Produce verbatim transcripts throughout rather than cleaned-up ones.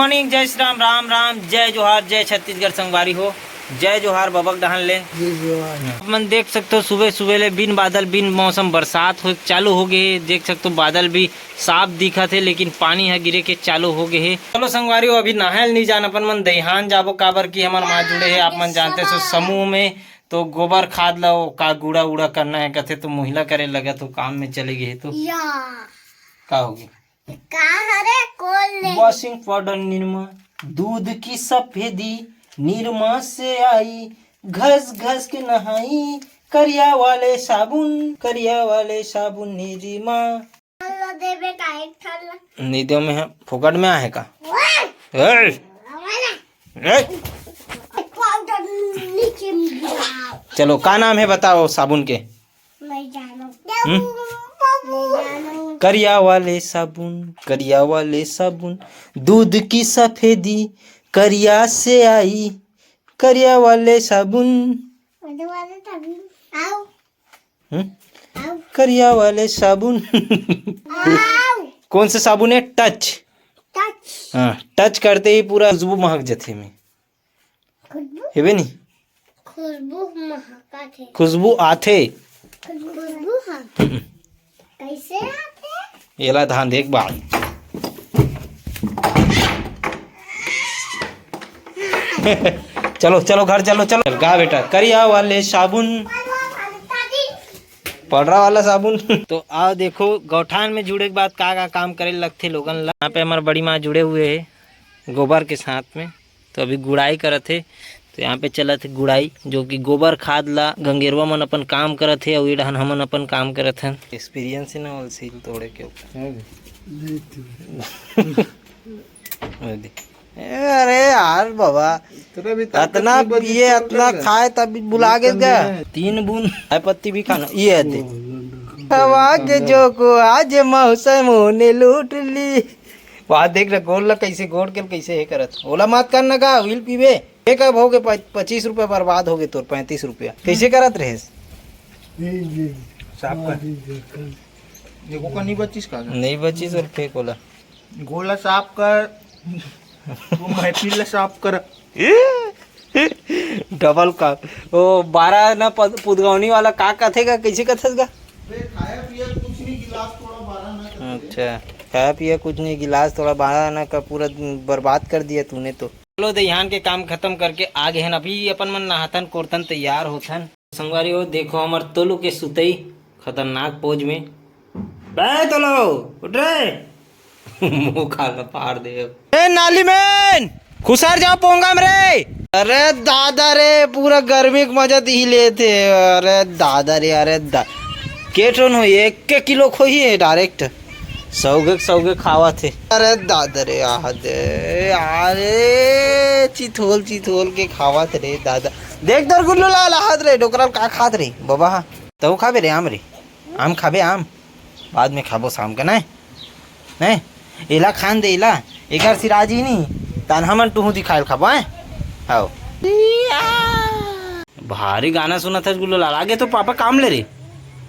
Morning, जय श्री राम, राम राम, जय जोहार, जय छत्तीसगढ़ संगवारी हो। जय जोहार बबक डहन ले। जय जोहार। आप मन देख सकते हो, सुबह सुबह ले बिन बादल, बिन मौसम बरसात हो चालू हो गए हे। देख सकते हो, बादल भी साफ दिखत हे, लेकिन पानी ह गिरे के चालू हो गए हे। चलो संगवारी हो, अभी नहाए ल नहीं जान, अपन मन दईहान जाबो, काबर कि हमर माँ जुड़े हे, आप मन जानते सो समूह में, तो गोबर खाद ला वो का गूड़ा उड़ा करना है कथे, तो मुहिला करे लगा, तो काम में चले गए हे। तो या। का हो गया? का हरे कोल ले? वॉशिंग पाउडर निरमा, दूध की सफेदी निरमा से आई, घस घस के नहाई, करिया वाले साबुन, करिया वाले साबुन निरमा। लो देबे का एक ठन ला। नहीं दो में है, फोकट में आहे का? ओए! ए! ओए! ए! पाउडर नीचे में गिरा। चलो, का नाम है बताओ साबुन के? नहीं जानो। हम्म? नहीं जानो। करिया वाले साबुन, करिया वाले साबुन, दूध की सफेदी करिया से आई, करिया वाले साबुन। करिया वाले साबुन। आओ। हम्म? आओ। करिया वाले साबुन। आओ। कौन सा साबुन है? टच। टच। हाँ, टच करते ही पूरा खुशबू महक जथे में। खुशबू? हेबे नी? खुशबू महकत हे। खुशबू आथे। खुशबू हा। हम्म। कैसे आथे? एला धान देख बाल। चलो, चलो, घर चलो, चलो। गा बेटा, करिया वाले साबुन। पड़रा वाला साबुन। तो आओ देखो, गौठान में जुड़े के बाद का, का काम करे लगथे लोगन ला। यहाँ पे हमार बड़ी माँ जुड़े हुए है गोबर के साथ में। तो अभी गुड़ाई करत हे, तो यहाँ पे चलत हे गुड़ाई, जो कि गोबर खाद ला गंगेरवा मन अपन काम करत हे, अउ ए डहन हमन अपन काम करत हन। एक्सपीरियंस हे ना, ओल सील तोड़े के ऊपर। अरे यार बाबा, इतना भी ताकत अतना नहीं बची पिए, तो अतना कर ले। खाए, तब भी बुला के गया। तीन बूंद चाय पत्ती भी खाना, ये है दे। हवा के झोंका आज मौसम ने लूट ली। वहाँ देख ना, गोड़ ला कैसे, गोड़ के कैसे हे करत। ओला मत कर ना का, व्हील पीबे। ये कब हो गए प-, पच्चीस रुपया बर्बाद हो गए तोर, पैंतीस रुपया। कैसे करत रहे? जी, जी। साफ कर। हाँ, जी, जी, कर। देखो का नहीं बचिस का? नहीं बचिस और फेंक ओला। गोड़ ला साफ कर। तू महफिल ला साफ कर। डबल का। ओ, बारह ना पद-, पुदगौनी वाला का कथे का, कैसे कथस का? बे, खाया पिया कुछ नहीं, गिलास थोड़ा बारह ना कर। अच्छा, खाया पिया कुछ नहीं, गिलास थोड़ा बारह ना का, पूरा बर्बाद कर दिया तूने तो। चलो, दईहान के काम खत्म करके आ गए हन, अभी अपन मन नहाथन कोरथन, तैयार होथन। संगवारी हो, देखो हमर तोलू के सुतई खतरनाक पोज में। बे तोलू, उठ रे। मुंह काला फाड़ दे। ए नाली में खुसर जाओ पोंगा में रे। अरे दादा रे, पूरा गर्मी के मजा दी लेथे। अरे दादा रे, अरे दा-, के ठोन हो, एक के किलो खोही है डायरेक्ट। सौगे सौगे खावत हे। अरे दादा रे, आहा दे, अरे चिथोल चिथोल के खावत रे दादा। देख तोर गुल्लू लाल आहत रे, डोकरा ल का खात रे बाबा हा? तहु खाबे रे आम रे, आम खाबे आम, बाद में खाबो शाम का, नहीं? नहीं, एला खान दे एला, एकर सिराज ही नहीं, तान हमन टुहू दिखायल खाबो, हैं? आओ। भारी गाना सुनत हस गुल्लू लाल, आगे तो पापा काम ले रे,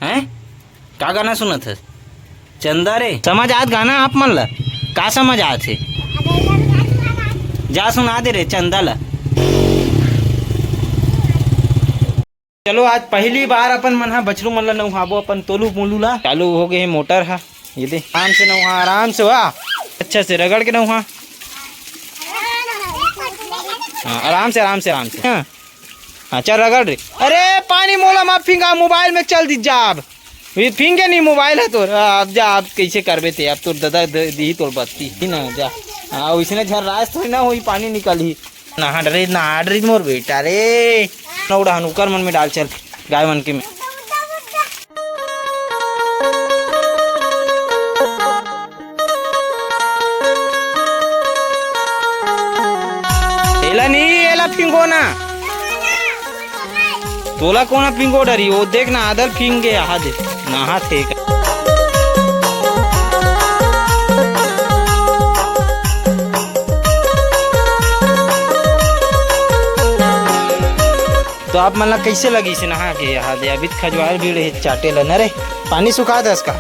हैं? का गाना सुनत हस? चंदा रे, समझ आत गाना आप मन ला? का समझ आत हे? जा सुना दे रे चंदा ला। चलो, आज पहली बार अपन मन हा बछरू मन ला नउहाबो, अपन तोलू मोलू ला। चालू हो गए हे मोटर हा, ये दे, आराम से नउहा, आराम से, वाह, अच्छा से रगड़ के नउहा। हाँ, आराम से, आराम से, आराम से। हाँ। हाँ, चल रगड़ रे। अरे, पानी मोला मत फिंगा, मोबाइल में चल दी जाब। ये फिंगे नहीं मोबाइल है तोर। अब जा, अब कैसे करबे ते? अब तोर दादा द-, दिही तोर बत्ती। ही ना, जा। हाँ, वैसने झर्रास थोड़ी ना होई, पानी निकलही। नहा डरे, नहा डरे मोर बेटा रे। नौड़ा हन उकर मन में डाल चल, गाय मन के में। एला नहीं, एला फिंगो ना। तोला कोना फिंगो डरी? वो देख ना, आदर फिंगे, आहा दे, नहा थे का। तो आप मन ला कैसे लगिस नहा के? आहा दे, अभी तो खजवार भीड़ हे चाटे ला न रे। पानी सुखा दस का।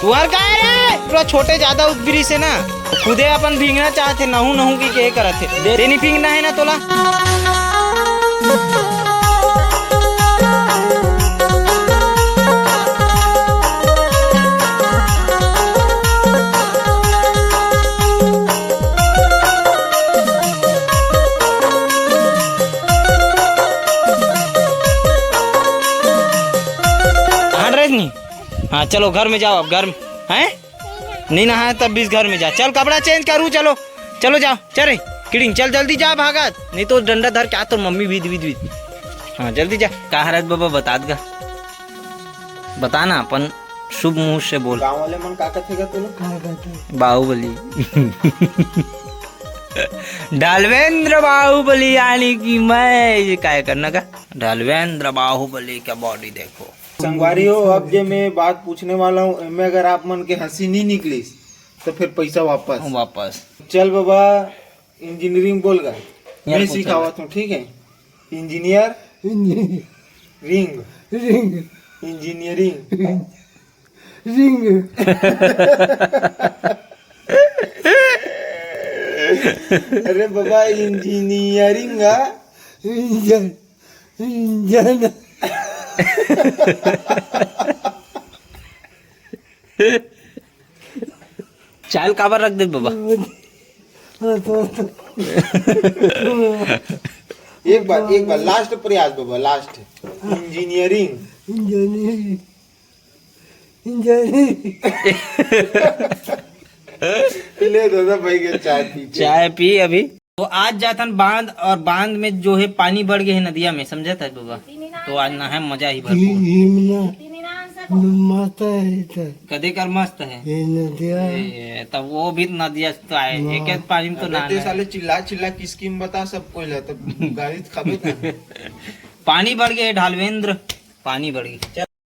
तुहर का रे? थोड़ा छोटे ज्यादा उदबिरी से ना, खुदे अपन भींगना चाहथे, नहू नहू की के करत हे। दे, तेनी भींगना है ना तोला। हांड रहे नहीं। हाँ, चलो घर में जाओ अब, घर में। हैं? नहीं नहाया तब भी इस घर में जा। चल, कपड़ा चेंज करू, चलो। चलो जाओ, चल रे। किडिंग, चल जल्दी जा, भागत। नहीं तो डंडा धर के आ, तो मम्मी भी, भी, भी। हाँ, जल्दी जा। का हरत बाबा, बतात गा। बता ना, अपन शुभ मुंह से बोल। गांव वाले मन का कथे गा तोला? का कथे? बाहुबली। ढालवेंद्र बाहुबली, यानी कि मैं, ये काय करना का? ढालवेंद्र बाहुबली का बॉडी देखो। संगवारी हो, अब जे मैं बात पूछने वाला हूँ, एमे अगर आप मन के हंसी नहीं निकलिस, तो फिर पैसा वापस। वापस। चल बाबा, इंजीनियरिंग बोल गा। यार, मैं पूछो। सिखावत हूँ, ठीक है? Engineer. Engineer. Ring. Ring. Engineering. Ring. अरे बाबा, इंजीनियरिंग आ? इंजन। इंजन। चाल काबर रख दे बाबा? एक बार, एक बार लास्ट प्रयास बाबा, लास्ट। इंजीनियरिंग। इंजीनियरिंग। इंजीनियरिंग। ले दादा भाई के चाय पी के। चाय पी अभी। तो आज जाथन बांध, और बांध में जो है पानी बढ़ गए है नदिया में, समझत है बाबा? तो आज नहाए मजा ही भरपूर। ये, ये मना, मस्त है इधर। कदे कर मस्त है। ये नदिया। ये, तब वो भी नदिया तो आए, हाँ। एक एक पानी में तो अबे नहाना ते है। साले चिल्ला चिल्ला की स्कीम बता सब कोई ला, तब गाली तो खाबे ना। पानी बढ़ गए ढालवेंद्र, पानी बढ़ गए।